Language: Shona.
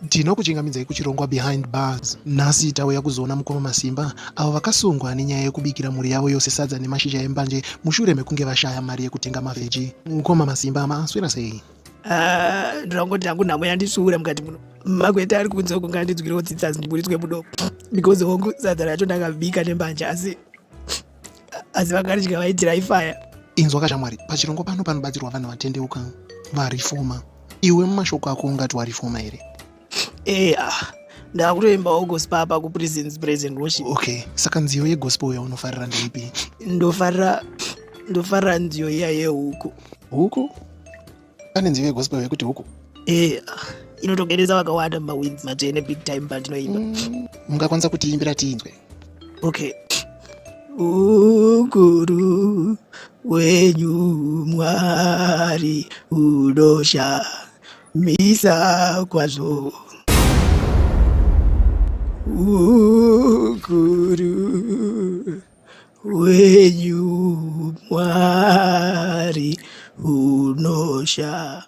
Tinokuchingamidzai kuchirongwa Behind Bars. Nhasi tauya kuzoona mukoma Masimba avo vakasungwa nenyaya yekubikira mhuri yavo yose sadza nemashizha embanje mushure mekunge vashaya mari yekutenga mavheji. Mukoma Masimba maswera sei? Ah, ndinongoti hangu nhamo yandisvuura mukati muno. Magweta ari kunze uko ngandinzwirewo tsitsi asi ndiburitswe muno because hongu sadza racho ndakabika nembanje asi asi vakaridya vaitira ifaya. Inzwa kashamwari, pachirongwa pano panobatsirwa vanhu vatendeuka varifoma. Iwe mumashoko ako ungati warifoma here? Eh, ah, ndakutoimbawo gospel apa kuprisons praise and worship. Okay, saka nziyo yegospel yaunofarira ndeipi? Ndofarira ndofarira nziyo iya yehuku. Huku? Pane nziyo yegospel yekuti huku? Eh, ah, inotogereza vakawanda mumawinds matsvene big time pandinoimba. Mungakwanisa kutiimbira tiinzwe? Okay. Ukuru wenyu Mwari unoshamisa kwazvo. Ukuru wenyu Mwari unoshamisa.